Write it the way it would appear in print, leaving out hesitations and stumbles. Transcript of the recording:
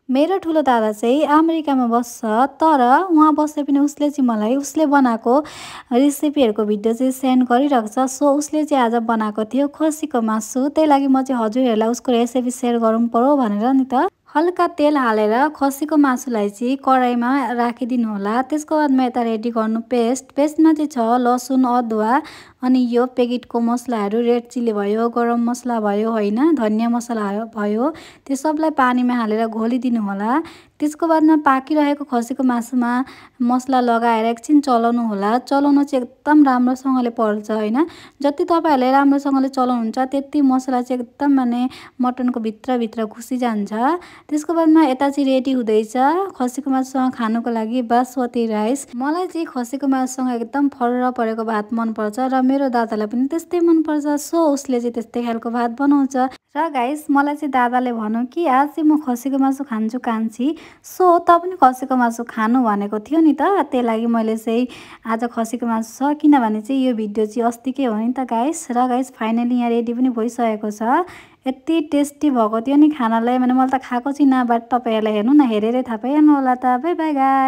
मेरो ठुलो दादा चाहिँ अमेरिकामा बस्छ, तर उहाँ बसे पनि उसले चाहिँ मलाई उसले बनाएको रेसिपीहरूको भिडियो चाहिँ सेन्ड गरिरहेको छ। सो उसले चाहिँ आज बनाएको थियो खसीको मासु। त्यही लागि म चाहिँ हजुरहरूलाई उसको रेसिपी सेयर गरौँ पर्यो भनेर नि त। हल्का तेल हालेर खसीको मासुलाई चाहिँ कराईमा राखिदिनु होला। त्यसको बादमा यता रेडी गर्नु पेस्टमा चाहिँ छ लसुन, अदुवा, अनि यो प्याकेटको मसलाहरू रेड चिल्ली भयो, गरम मसला भयो होइन, धनियाँ मसला भयो, त्यो सबलाई पानीमा हालेर घोलिदिनु होला। त्यसको बादमा पाकिरहेको खसीको मासुमा मसला लगाएर एकछिन चलाउनु होला। चलाउनु चाहिँ एकदम राम्रोसँगले पर्छ होइन। जति तपाईँहरूले राम्रोसँगले चलाउनुहुन्छ त्यति मसला चाहिँ एकदम माने मटनको भित्रभित्र घुसिजान्छ। त्यसको बादमा यता चाहिँ रेडी हुँदैछ खसीको मासुसँग खानुको लागि बासमती राइस। मलाई चाहिँ खसीको मासुसँग एकदम फरर परेको भात मनपर्छ र मेरो दादालाई पनि त्यस्तै मनपर्छ। सो उसले चाहिँ त्यस्तै खालको भात बनाउँछ। र गाइस मलाई चाहिँ दादाले भन्यो कि आज चाहिँ म खसीको मासु खान्छु कान्छी। सो त पनि खसीको मासु खानु भनेको थियो नि त, त्यही लागि मैले चाहिँ आज खसीको मासु छ, किनभने चाहिँ यो भिडियो चाहिँ अस्तिकै हो नि त गाइस। र गाइस फाइनली यहाँ रेडी पनि भइसकेको छ। यति टेस्टी भएको थियो नि खानालाई, मैले त खाएको छुइनँ, बट तपाईँहरूलाई हेर्नु न, हेरेरै थाहा पाइहाल्नु होला त। By by guys.